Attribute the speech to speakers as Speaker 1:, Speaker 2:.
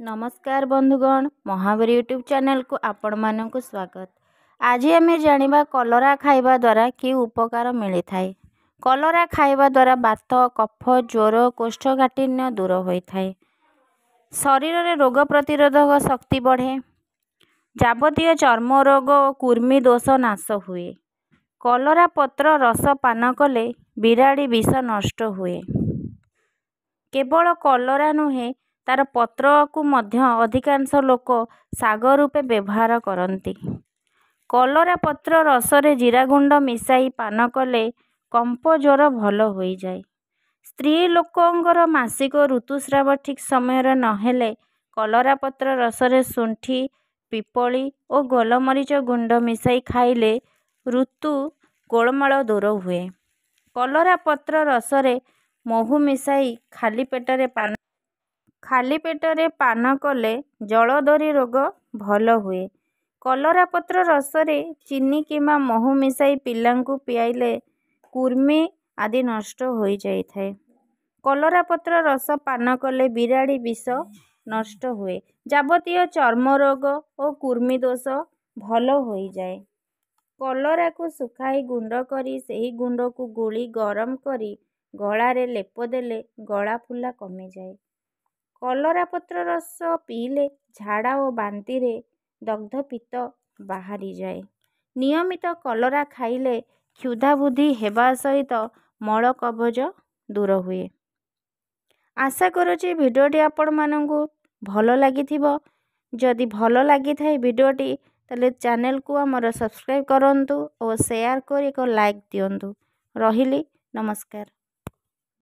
Speaker 1: ନମସ୍କାର ବନ୍ଧୁଗଣ, ମହାବୀର ୟୁଟ୍ୟୁବ୍ ଚ୍ୟାନେଲକୁ ଆପଣମାନଙ୍କୁ ସ୍ୱାଗତ। ଆଜି ଆମେ ଜାଣିବା କଲରା ଖାଇବା ଦ୍ୱାରା କି ଉପକାର ମିଳିଥାଏ। କଲରା ଖାଇବା ଦ୍ୱାରା ବାତ, କଫ, ଜ୍ୱର, କୋଷ୍ଠକାଠିନ୍ୟ ଦୂର ହୋଇଥାଏ। ଶରୀରରେ ରୋଗ ପ୍ରତିରୋଧକ ଶକ୍ତି ବଢ଼େ। ଯାବତୀୟ ଚର୍ମ ରୋଗ ଓ କୃମି ଦୋଷ ନାଶ ହୁଏ। କଲରା ପତ୍ର ରସ ପାନ କଲେ ବିରାଡ଼ି ବିଷ ନଷ୍ଟ ହୁଏ। କେବଳ କଲରା ନୁହେଁ, ତାର ପତ୍ରକୁ ମଧ୍ୟ ଅଧିକାଂଶ ଲୋକ ଶାଗ ରୂପେ ବ୍ୟବହାର କରନ୍ତି। କଲରା ପତ୍ର ରସରେ ଜିରା ଗୁଣ୍ଡ ମିଶାଇ ପାନ କଲେ କମ୍ପ ଜ୍ୱର ଭଲ ହୋଇଯାଏ। ସ୍ତ୍ରୀ ଲୋକଙ୍କର ମାସିକ ଋତୁସ୍ରାବ ଠିକ୍ ସମୟରେ ନହେଲେ କଲରା ପତ୍ର ରସରେ ଶୁଣ୍ଠି, ପିପଳି ଓ ଗୋଲମରିଚ ଗୁଣ୍ଡ ମିଶାଇ ଖାଇଲେ ଋତୁ ଗୋଳମାଳ ଦୂର ହୁଏ। କଲରା ପତ୍ର ରସରେ ମହୁ ମିଶାଇ ଖାଲି ପେଟରେ ପାନ କଲେ ଜଳୋଦରୀ ରୋଗ ଭଲ ହୁଏ। କଲରା ପତ୍ର ରସରେ ଚିନି କିମ୍ବା ମହୁ ମିଶାଇ ପିଲାଙ୍କୁ ପିଆଇଲେ କୃମି ଆଦି ନଷ୍ଟ ହୋଇଯାଇଥାଏ। କଲରା ପତ୍ର ରସ ପାନ କଲେ ବିରାଡ଼ି ବିଷ ନଷ୍ଟ ହୁଏ। ଯାବତୀୟ ଚର୍ମ ରୋଗ ଓ କୃମି ଦୋଷ ଭଲ ହୋଇଯାଏ। କଲରାକୁ ଶୁଖାଇ ଗୁଣ୍ଡ କରି ସେହି ଗୁଣ୍ଡକୁ ଗୁଳି ଗରମ କରି ଗଳାରେ ଲେପ ଦେଲେ ଗଳା ଫୁଲା କମିଯାଏ। କଲରା ପତ୍ର ରସ ପିଇଲେ ଝାଡ଼ା ଓ ବାନ୍ତିରେ ଦଗ୍ଧ ପିତ୍ତ ବାହାରିଯାଏ। ନିୟମିତ କଲରା ଖାଇଲେ କ୍ଷୁଧା ବୃଦ୍ଧି ହେବା ସହିତ ମଳ କବଜ ଦୂର ହୁଏ। ଆଶା କରୁଛି ଭିଡ଼ିଓଟି ଆପଣମାନଙ୍କୁ ଭଲ ଲାଗିଥିବ। ଯଦି ଭଲ ଲାଗିଥାଏ ଭିଡ଼ିଓଟି, ତାହେଲେ ଚ୍ୟାନେଲକୁ ଆମର ସବସ୍କ୍ରାଇବ୍ କରନ୍ତୁ ଓ ସେୟାର କରି ଏକ ଲାଇକ୍ ଦିଅନ୍ତୁ। ରହିଲି, ନମସ୍କାର।